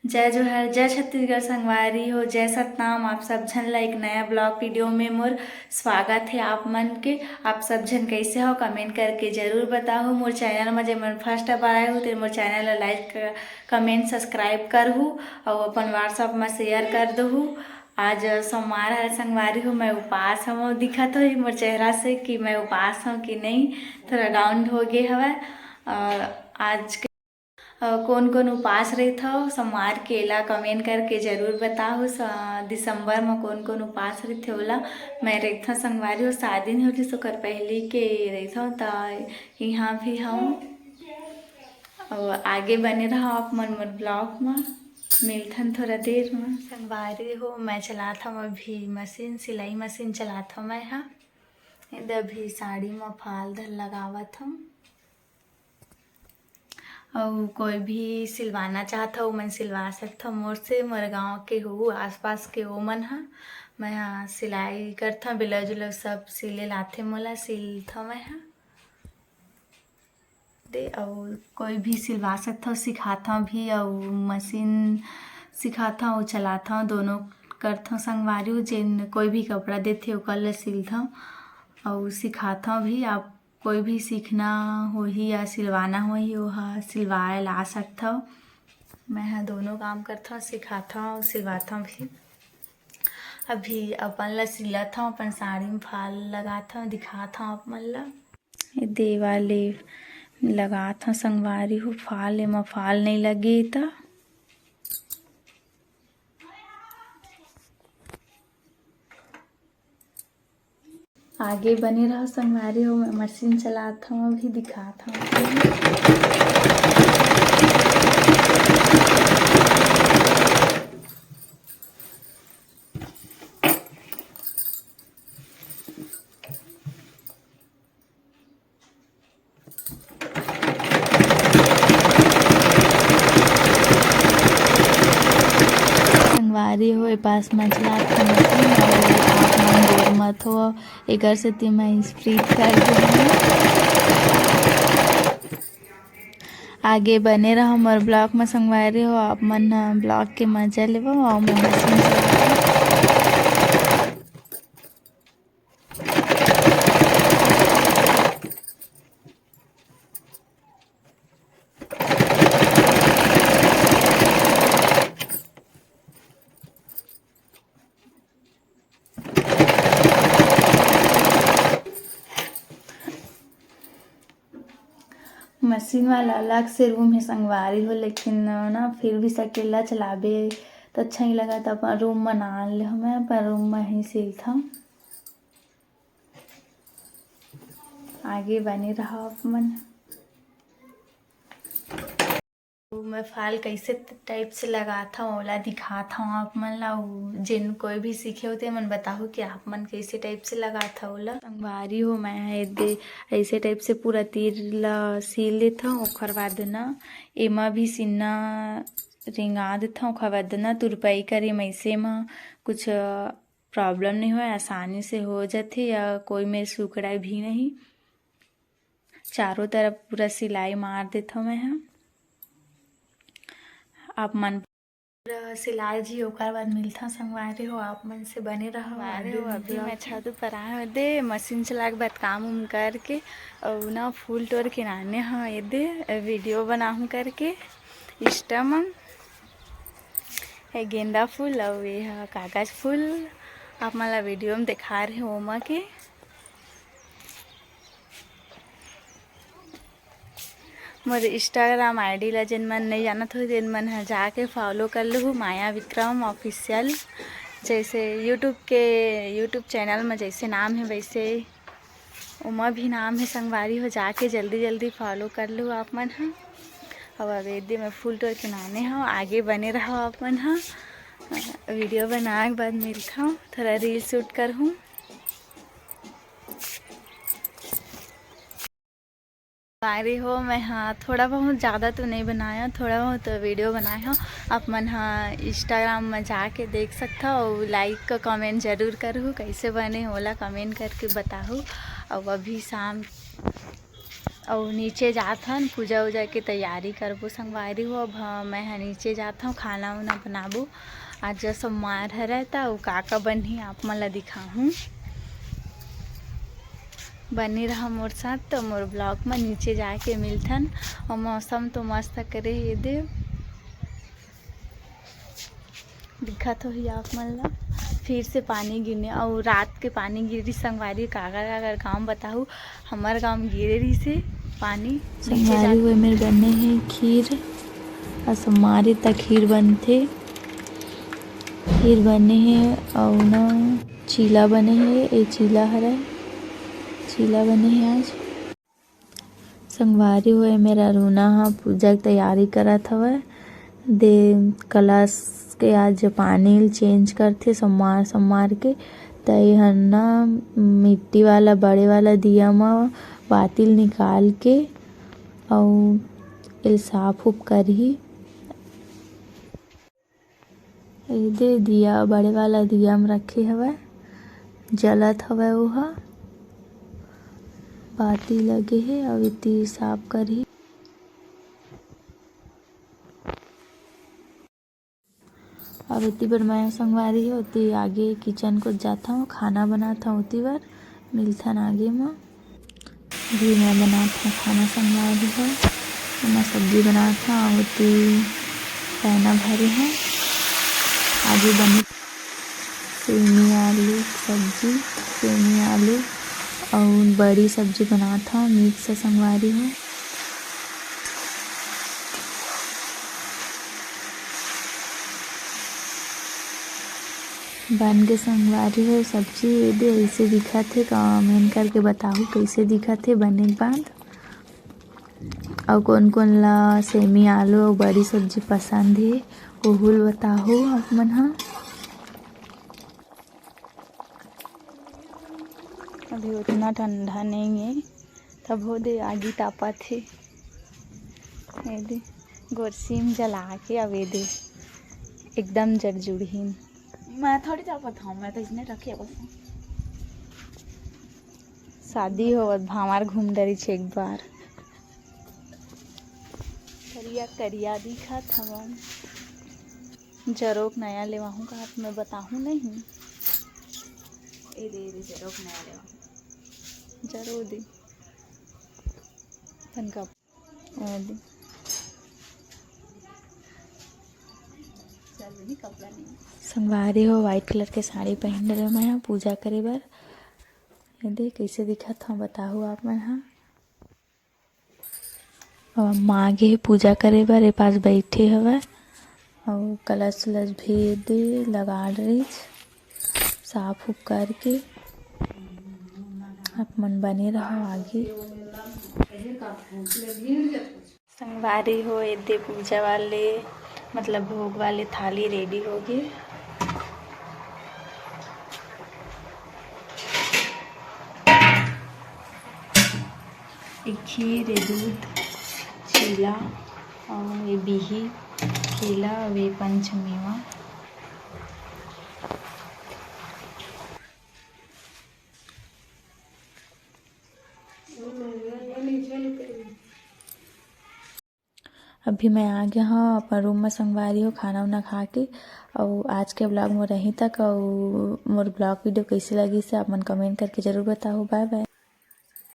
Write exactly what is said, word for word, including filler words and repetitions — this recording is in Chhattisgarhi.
जय जोहार, जय छत्तीसगढ़ संगवारी हो, जय सतनाम। आप सब झन ला एक नया vlog video में मोर स्वागत हे। आप मन के, आप सब झन कैसे हो, comment करके जरूर बताहू। मोर channel में जे मन first बार आए हो, ते मोर channel ला like, comment, subscribe करहू अउ अपन WhatsApp में share कर दहू। आज सोमवार हर संगवारी हो, मैं उपास हूँ। दिखत हो मोर चेहरा से कि मैं उपास हूँ कि नहीं, थोड़ा down हो गए हवय। अ, आज के, अ, कौन कौन उपास रहिथव सोमवार के, एला comment करके जरूर बताहू। स-, दिसंबर म कौन कौन उपास रहिथे ओला। मैं रहिथव संगवारी हो, सात दिन होलिस ओकर पहली के रहिथव, त इहाँ भी हूँ। अउ आगे बने रहो आप मन मोर vlog म, मिलथन थोड़ा देर म। संगवारी हो, मैं चलात हूँ अभी मशीन, सिलाई मशीन चलात हूँ मैं हा। एदे अभी साड़ी म फाल धर लगावत हूँ। अउ कोई भी सिलवाना चाहत हो, ओमन सिलवा सकथव मोर से। मोर गांव के हो, आसपास के ओमन ह। मैं ह सिलाई करथव, ब्लाउज उलाउज सब सिले लाथे मोला, सिलथव मैं ह। दे, अउ कोई भी सिलवा सकथव, सिखाथव भी, अउ मशीन सिखाथव अउ चलाथव, दोनों करथव संगवारी हो। जेन कोई भी कपड़ा देथे, ओकर ले सिलथव अउ सिखाथव भी। आप कोई भी सीखना होही या सिलवाना होही, ओहा सिलवाए ला सकथव। मैं ह दोनों काम करथव, सिखाथव, सिलवाथव भी। अभी अपन ला सिलत हव, अपन साड़ी में फाल लगाथव, दिखाथव आप मन ला। ये दे वाले लगाथव संगवारी हो फाल, एमा फाल नहीं लगे त। आगे बने रहो संगवारी हो, मैं मशीन चलात हूँ, अभी दिखात हूँ। संगवारी हो, ए पास मचला के मशीन अउ आप मन देर मत हो, एकर सेती मैं स्प्रिट कर दूँ। आगे बने रहो मोर vlog म संगवारी हो, आप मन ह vlog के मजा लेवो अउ मैं मशीन चलावो। मशीन वाला अलग से रूम हे संगवारी हो, लेकिन ना फिर भी सकेला चलाबे त अच्छा ही लगत। अपन रूम बना ले हमें, अपन रूम में ही सिलथम। आगे बने रहो आप मन। तो मैं फाल कैसे टाइप से लगात हव, ओला दिखात हव आप मन ला। अउ जेन कोई भी सीखे होते मन बताहू कि आप मन कैसे टाइप से लगात हव ओला। संगवारी हो, मैं ह एदे ऐसे टाइप से पूरा तीर ला सील लेत हव। ओकर बाद ना एमा भी सीना रेंगा देत हव। ओकर बाद ना तुरपाई करे म ऐसे म कुछ प्रॉब्लम नहीं होय, आसानी से हो जाथे या कोई में सुकड़ा भी नहीं। चारों तरफ पूरा सिलाई मार देथव मैं ह। आप मन पूरा सिलाई जी, ओकर बाद मिलथव संगवारी हो, आप मन से बने रहो। संगवारी हो, अभी मैं छत ऊपर आए हव, दे मशीन चला के बाद काम उम करके, अउ ना फूल टोर के लाने हव, ये दे वीडियो बनाहूँ करके Insta म। ये गेंदा फूल अउ ये ह कागज फूल, आप मन ला वीडियो में दिखा रहे हों ओमा के। मोर Instagram ID ला जेन मन नहीं जानत हो, तेन मन ह जाके follow कर लहू, माया विक्रम official। जैसे YouTube के, YouTube channel में जैसे नाम है, वैसे ओमा भी नाम है संगवारी हो, जाके जल्दी जल्दी follow कर लहू आप मन ह। अब, अब एदे मैं फूल टोर के लाने हव, आगे बने रहो आप मन ह। वीडियो बनाए के बाद मिलथव, थोड़ा reel shoot करहूँ। संगवारी हो, मैं ह थोड़ा बहुत, ज़्यादा तो नहीं बनाया, थोड़ा बहुत वीडियो बनाए हव। आप मन ह Instagram में जाके देख सकथव अउ like comment जरूर करहू, कैसे बने ओला comment करके बताहू। अउ अभी शाम, अउ नीचे जात हन, पूजा उजा के तैयारी करबो संगवारी हो। अब ह-, मैं ह नीचे जात हव, खाना उना बनाबो। आज सोमवार हरय, त अउ का का बनही, आप मन ला दिखाहूँ। बने रहा मोर साथ, तो मोर vlog में नीचे जाके मिलथन। और मौसम तो मस्त करे हे, ये दे दिखत होही आप मन ला। फिर से पानी गिरने, अउ रात के पानी गिरी संगवारी, काकर काकर गाँव बताहू, हमर गाँव में गिरे रहिसे पानी। नीचे संगवारी जाके हो, मेर बने हे खीर, अउ सोमवारी त खीर बनथे। खीर बने हे, अउ ना चीला बने हे, ए चीला हरय, चीला बने हे आज। संगवारी हो, ए मेर अरुणा ह पूजा के तैयारी करत हवय। दे कलश के आज पानी ल change करथे सोमवार, सोमवार के। त ए ह ना मिट्टी वाला, बड़े वाला दिया म बाती ल निकाल के अउ एल साफ उफ करही। ए दे दिया, बड़े वाला दिया म रखे हवय, जलत हवय ओहा। बाती लगे हे, अउ एती साफ करही। अउ एती बर मैं संगवारी हो, ओती आगे kitchen कोत जाथव, खाना बनाथव, ओती बर मिलथन आगे म। अभी मैं बनात हव खाना संगवारी हो। एमा सब्जी बनात हव, अउ ओती पैना भरे हव। आगे बनी सेमी आलू सब्जी, सेमी आलू अउ बड़ी सब्जी बनात हव, mix संगवारी हो। बन गे संगवारी हो सब्जी। ए दे अइसे दिखत हे, comment करके बताहू कइसे दिखत हे बने के बाद। अउ कोन कोन ला सेमी आलू अउ बड़ी सब्जी पसंद हे, ओहू ल बताहू आप मन ह। अभी उतना ठंडा नइ हे, तभो दे आगी तापत हे। ए दे गोरसी म जला के, अब ए दे एकदम जरजुड़हीन। मैं थोड़ी तापत हव, मैं तो इसने रखे बस। शादी होवत भांवर घूम डरिस एक बार। करिया करिया दिखत हवन। जरोक नया लेवाहूँ का, मैं बताहूँ नहीं। ए दे, ए दे, जरोक नया लेवाहूँ। जरो दे। तनका। ए दे। चल, नहीं, कपड़ा नहीं। संगवारी हो, white colour के साड़ी पहिन डरे मैं ह पूजा करे बर। ए दे, कइसे दिखत हव, बताहू आप मन ह। अउ अम्मा आगे हे पूजा करे बर, ए पास बइठे हवय अउ कलश उलश भी दे लगा डरिस, साफ उफ करके। आप मन बने रहो आगे। संगवारी हो, ए दे पूजा वाले, मतलब भोग वाले थाली ready होगे। ए खीर, ए दूध, चीला अउ ए बिही, केला अउ ए पंच मेवा। अभी मैं आ गे हव अपन room म संगवारी हो, खाना उना खा के। अउ आज के vlog मोर यहीं तक। अउ मोर vlog video कइसे लगिस हे, आप मन comment करके जरूर बताहू। Bye bye।